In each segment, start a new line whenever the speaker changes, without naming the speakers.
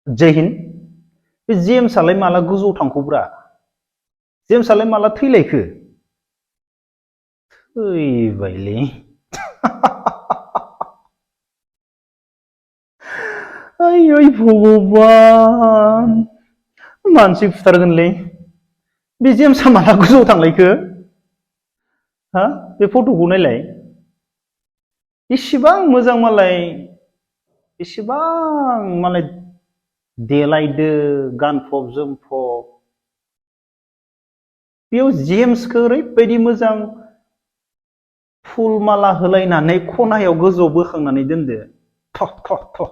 जय हिन्द बे जेम्सआलाय माला गोजौआव थांखौब्रा जेम्सआलाय माला थैलायखो थैबायलै आयै भगबान मानसि फुथारगोनलै बे जेम्सआ माला गोजौआव थांलायखो हा बे फट'खौ नायलाय इसिबां मोजां मालाय इसिबां मालाय देलायदो गानफब जोमफब बेयाव जेम्सखौ ओरैबायदि मोजां फुल माला होलायनानै खनायाव गोजौआव बोखांनानै दोनदो थ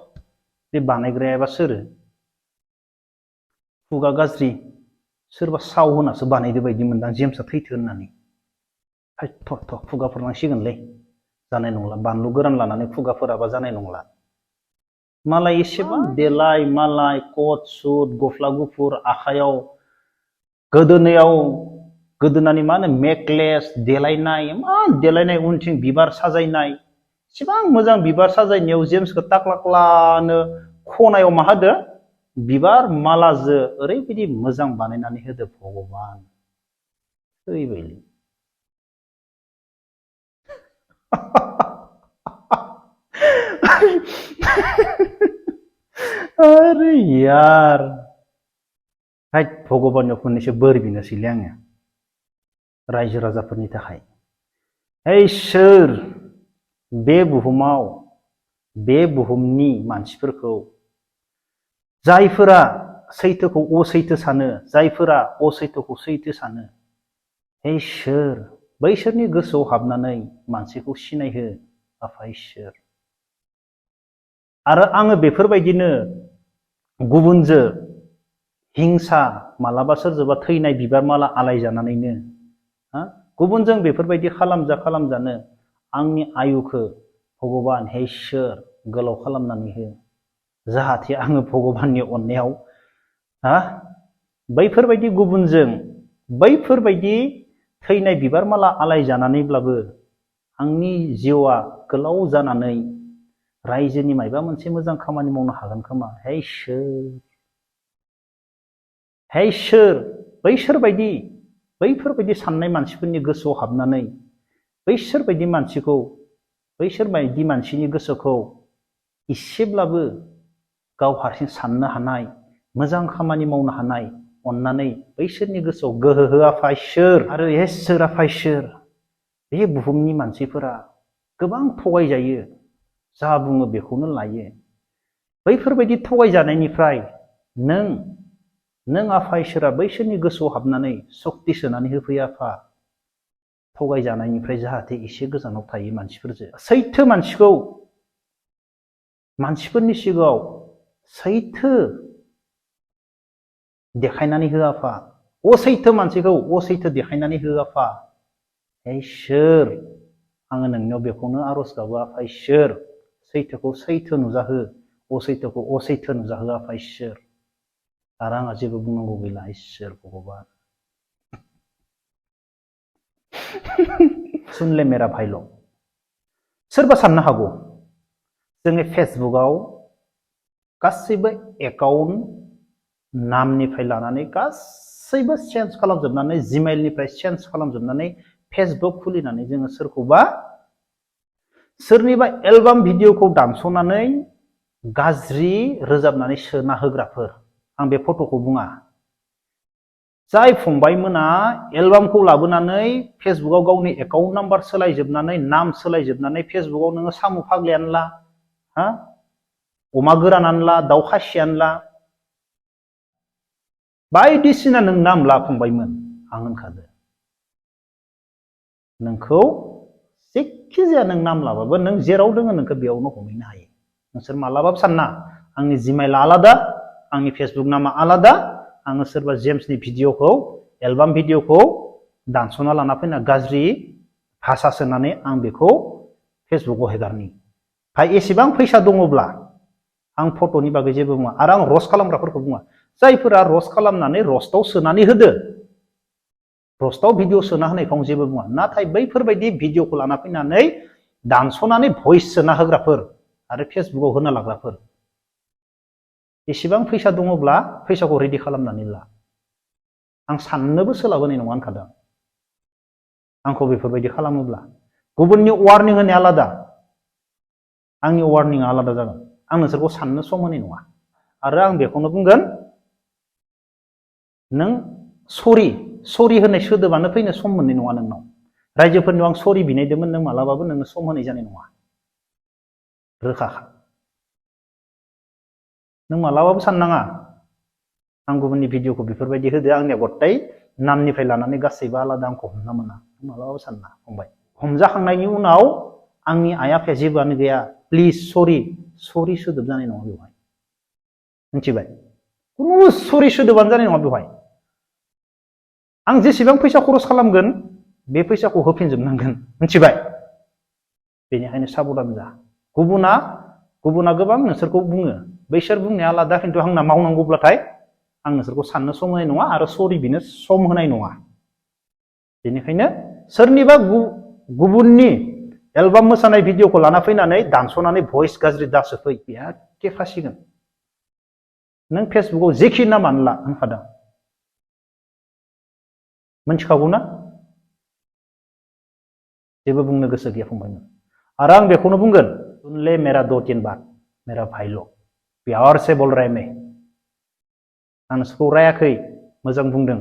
बे बानायग्रायाबा सोरो खुगा गाज्रि सोरबा साव होनासो बानायदो बायदि मोनदां जेम्सआ थैथो होननानै थ खुगाफोरनांसिगोनलै जानाय नंला बानलु गोरान लानानै खुगाफोराबा जानाय नंला मालाय एसेबां देलाय मालाय कट सुट गस्ला गुफुर आखायाव गोदोनायाव गोदोनानि मा होनो नेकलेस देलायनाय इमान देलायनाय उनथिं बिबार साजायनाय एसेबां मोजां बिबार साजायनायाव जेम्सखौ टाक्लाक्लानो खनायाव मा होदो बिबार मालाजो ओरैबायदि मोजां बानायनानै होदो भगबान थैबायलै अरे यार हायद भगबाननियाव खननैसो बोर बिनोसैलै आङो रायजो राजाफोरनि थाखाय हे इसोर बे बुहुमाव बे बुहुमनि मानसिफोरखौ जायफोरा सैथोखौ असैथो सानो जायफोरा असैथोखौ सैथो सानो हे इसोर बैसोरनि गोसोआव हाबनानै मानसिखौ सिनायहो आफा इसोर आरो आङो बेफोरबायदिनो गुबुनजों हिंसा मालाबा सोरजोंबा थैनाय बिबार माला आलायजानानैनो गुबुनजों बेफोरबायदि खालामजानो आंनि आयुखौ भगबान हे इसोर गोलाव खालामनानै हो जाहाथे आङो भगबाननि अननायाव बैफोरबायदि गुबुनजों बैफोरबायदि थैनाय बिबार माला आलायजानानैब्लाबो आंनि जिउआ गोलाव जानानै रायजोनि मायबा मोनसे मोजां खामानि मावनो हागोन खोमा हे इसोर बैफोरबायदि साननाय मानसिफोरनि गोसोआव हाबनानै बैसोरबायदि मानसिनि गोसोखौ इसेब्लाबो गाव हारसिं साननो हानाय मोजां खामानि मावनो हानाय अननानै बैसोरनि गोसोआव गोहो हो आफा इसोर आरो इसोर आफा इसोर बे बुहुमनि मानसिफोरा गोबां थगायजायो जा बुङो बेखौनो लायो बैफोरबायदि थगायजानायनिफ्राय नों आफा इसोरा बैसोरनि गोसोआव हाबनानै सक्ति सोनानै होफैयो आफा थगायजानायनिफ्राय जाहाथे एसे गोजानाव थायो मानसिफोरजों सैथो मानसिखौ मानसिफोरनि सिगाङाव सैथो देखायनानै हो आफा असैथो मानसिखौ असैथो देखायनानै हो आफा इसोर आङो नोंनियाव बेखौनो आरज गाबो आफा इसोर सैथोखौ सैथो नुजाहो असैथोखौ असैथो नुजाहो आफा इसोर आरो आंहा जेबो बुंनांगौ गैला इसोर भगबान सुनले मेरा भाइल' सोरबा साननो हागौ जोंनि फेसबुकआव गासैबो एकाउन्ट नामनिफ्राय लानानै गासैबो चेन्ज खालामजोबनानै जिमेइलनिफ्राय चेन्ज खालामजोबनानै फेसबुक खुलिनानै जोङो सोरनिबा एलबाम भिडिअखौ दानस'नानै गाज्रि रोजाबनानै सोना होग्राफोर आं बे फट'खौ बुङा जाय फंबायमोना एलबामखौ लाबोनानै फेसबुकआव गावनि एकाउन्ट नाम्बार सोलायजोबनानै नाम सोलायजोबनानै फेसबुकआव नोङो साम' फाग्लायानो ला अमा गोरानानो ला दाउ खासियानो ला बायदिसिना नों नाम ला फंबायमोन आं होनखादो नोंखौ जेखि जाया नों नाम लाबाबो नों जेराव दोङो नोंखौ बेयावनो हमहैनो हायो नोंसोर मालाबाबो सानना आंनि जिमेइला आलादा आंनि फेसबुक नामा आलादा आङो सोरबा जेम्सनि भिडिअखौ एलबाम भिडिअखौ दानस'ना लाना फैना गाज्रि भाषा सोनानै आं बेखौ फेसबुकआव हेगारनि भाई एसेबां फैसा दङब्ला आं फट'नि बागै जेबो बुङा आरो आं रस्ट खालामग्राफोरखौ बुङा जायफोरा रस्ट खालामनानै रस्टआव सोनानै होदो रस्टआव भिडिअ सोना होनायखौ आं जेबो बुङा नाथाय बैफोरबायदि भिडिअखौ लाना फैनानै दानस'नानै भइस सोना होग्राफोर आरो फेसबुकआव होना लाग्राफोर एसेबां फैसा दङब्ला फैसाखौ रेडि खालामनानै ला। आं साननोबो सोलाबहोनाय नङा होनखादों। आंखौ बेफोरबायदि खालामोब्ला गुबुननि वार्निं होनाया आलादा, आंनि वार्निंआ आलादा जागोन। आं नोंसोरखौ साननो सम होनाय नङा। आरो आं बेखौनो बुंगोन, नों सरि होननाय सोदोबानो फैनो सम मोननाय नङा नोंनाव। रायजोफोरनियाव आं सरि बिनायदोंमोन, नों मालाबाबो नोंनो सम होनाय जानाय नङा। रोखाखा। नों मालाबाबो साननाङा आं गुबुननि भिडिअखौ बेफोरबायदि होदो, आंनिया गथाय नामनिफ्राय लानानै गासैबो आलादा, आंखौ हमना मोना। मालाबाबो सानना फंबाय। हमजाखांनायनि उनाव आंनि आइ आफाया जेबोआनो गैया, प्लिज सरि सोदोब जानाय नङा बेवहाय। मिथिबाय? खुनु सरि सोदोबानो जानाय नङा बेवहाय। आं जेसेबां फैसा खरस खालामगोन बे फैसाखौ होफिनजोबनांगोन। मिथिबाय? बेनिखायनो साबधान जा। गुबुना गोबां नोंसोरखौ बुङो, बैसोर बुंनाया आलादा, खिन्थु आंना मावनांगौब्लाथाय आं नोंसोरखौ साननो सम होनाय नङा आरो सरि बिनो सम होनाय नङा। बेनिखायनो सोरनिबा गुबुननि एलबाम मोसानाय भिडिअखौ लाना फैनानै दानस'नानै भइस गाज्रि दासोफै, एखे फासिगोन। नों फेसबुकआव जेखि नामानो ला होनखादों, मिथिखागौ ना? जेबो बुंनो गोसो गैया फंबायमोन। आरो आं बेखौनो बुंगोन, सुनले मेरा दो तीन बात, मेरा भाई लोग, प्यार से बोल रहा है मैं। आं नोंसोरखौ रायाखै, मोजां बुंदों।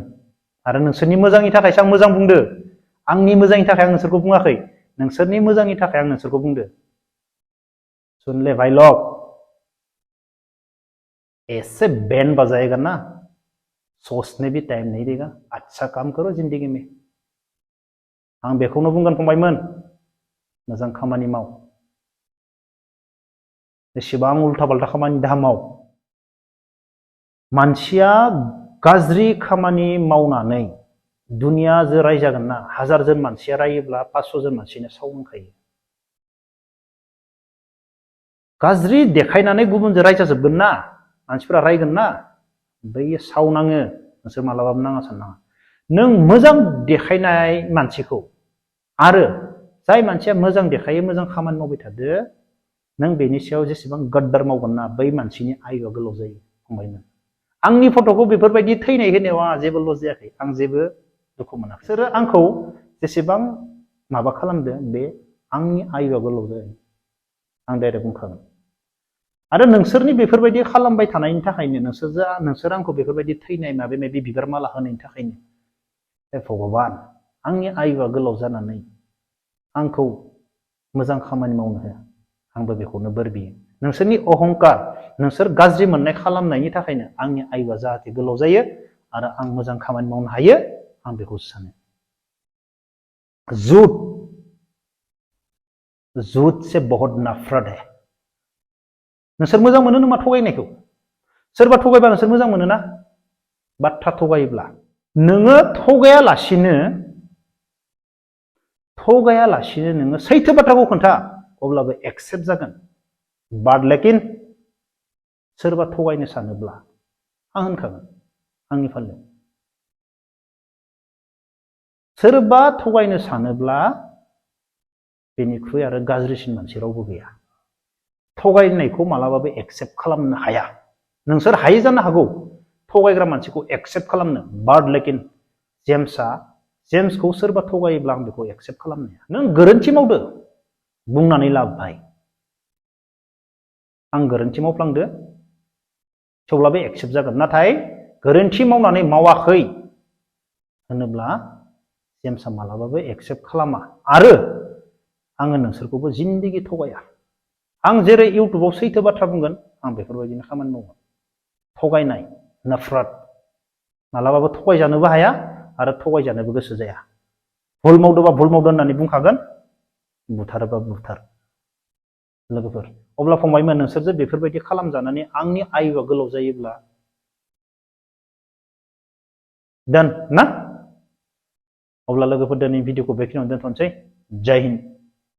आरो नोंसोरनि मोजांनि थाखायसो आं मोजां बुंदो। आंनि मोजांनि थाखाय आं नोंसोरखौ बुङाखै, नोंसोरनि मोजांनि थाखाय आं नोंसोरखौ बुंदो। सुनले भाई लोग, ऐसे बैंड बजाएगा ना, सोचने भी टाइम नहीं देगा, अच्छा काम करो जिंदगी में। आं बेखौनो बुंगोन फंबायमोन, मोजां खामानि माव। एसेबां उल्था पाल्टा खामानि दा माव। मानसिया गाज्रि खामानि मावनानै दुनिया जो रायजागोन ना, 1000 जन मानसिया रायोब्ला 500 जन मानसिनो साव मोनखायो। गाज्रि देखायनानै गुबुनजों रायजाजोबगोन ना, मानसिफोरा रायगोन ना, बै सावनाङो। नोंसोर मालाबाबो नाङा साननाङा। नों मोजां देखायनाय मानसिखौ आरो जाय मानसिया मोजां देखायो, मोजां खामानि मावबाय थादो, नों बेनि सायाव जेसेबां गद्दार मावगोन ना, बै मानसिनि आयुआ गोलाव जायो फंबायमोन। आंनि फट'खौ बेफोरबायदि थैनाय होनायाव आंहा जेबो लस जायाखै, आं जेबो दुखु मोनाखै। बिसोरो आंखौ जेसेबां माबा खालामदो, बे आंनि आयुआ गोलाव जायो, आं डाइरेक्ट बुंखागोन। आरो नोंसोरनि बेफोरबायदि खालामबाय थानायनि थाखायनो, नोंसोर आंखौ बेफोरबायदि थैनाय माबा माबि बिबार माला होनायनि थाखायनो, हे भगबान, आंनि आयुआ गोलाव जानानै आंखौ मोजां खामानि मावनो हो, आंबो बेखौनो बोर बियो। नोंसोरनि अहंकार, नोंसोर गाज्रि मोननाय खालामनायनि थाखायनो आंनि आयुआ जाहाथे गोलाव जायो आरो आं मोजां खामानि मावनो हायो, आं बेखौसो सानो। झूठ से बहुत नफरत है। नोंसोर मोजां मोनो नामा थगायनायखौ? सोरबा थगायबा नोंसोर मोजां मोनो ना? बाथ्रा थगायोब्ला नोङो थगायालासिनो नोङो सैथो बाथ्राखौ खोन्था, अब्लाबो एक्सेप्ट जागोन। बाट लेकिन सोरबा थगायनो सानोब्ला आं होनखागोन आंनि फालायाव। सोरबा थगायनो सानोब्ला बेनिख्रुइ आरो गाज्रिसिन मानसि रावबो गैया। थगायनायखौ मालाबाबो एक्सेप्ट खालामनो हाया। नोंसोर हायै जानो हागौ थगायग्रा मानसिखौ एक्सेप्ट खालामनो, बाट लेकिन जेम्सखौ सोरबा थगायोब्ला आं बेखौ एक्सेप्ट खालामनो हाया। नों गोरोन्थि मावदो, बुंनानै लाबाय, आं गोरोन्थि मावफ्लांदो, थेवब्लाबो एक्सेप्ट जागोन। नाथाय गोरोन्थि मावनानै मावाखै होनोब्ला जेम्सआ मालाबाबो एक्सेप्ट खालामा। आरो आङो नोंसोरखौबो जिन्दगि थगाया। आं जेरै इउटुबाव सैथो बाथ्रा बुंगोन, आं बेफोरबायदिनो खामानि मावगोन। थगायनाय, नफरत, मालाबाबो थगायजानोबो हाया आरो थगायजानोबो गोसो जाया। भुल मावदोंबा भुल मावदों होननानै बुंखागोन, बुथारोबा बुथार। लोगोफोर, अब्ला फंबायमोन, नोंसोरजों बेफोरबायदि खालामजानानै आंनि आयुआ गोलाव जायोब्ला दोन ना? अब्ला लोगोफोर, दिनै भिडिअखौ बेखिनियावनो दोनथ'नोसै। जय हिन्द।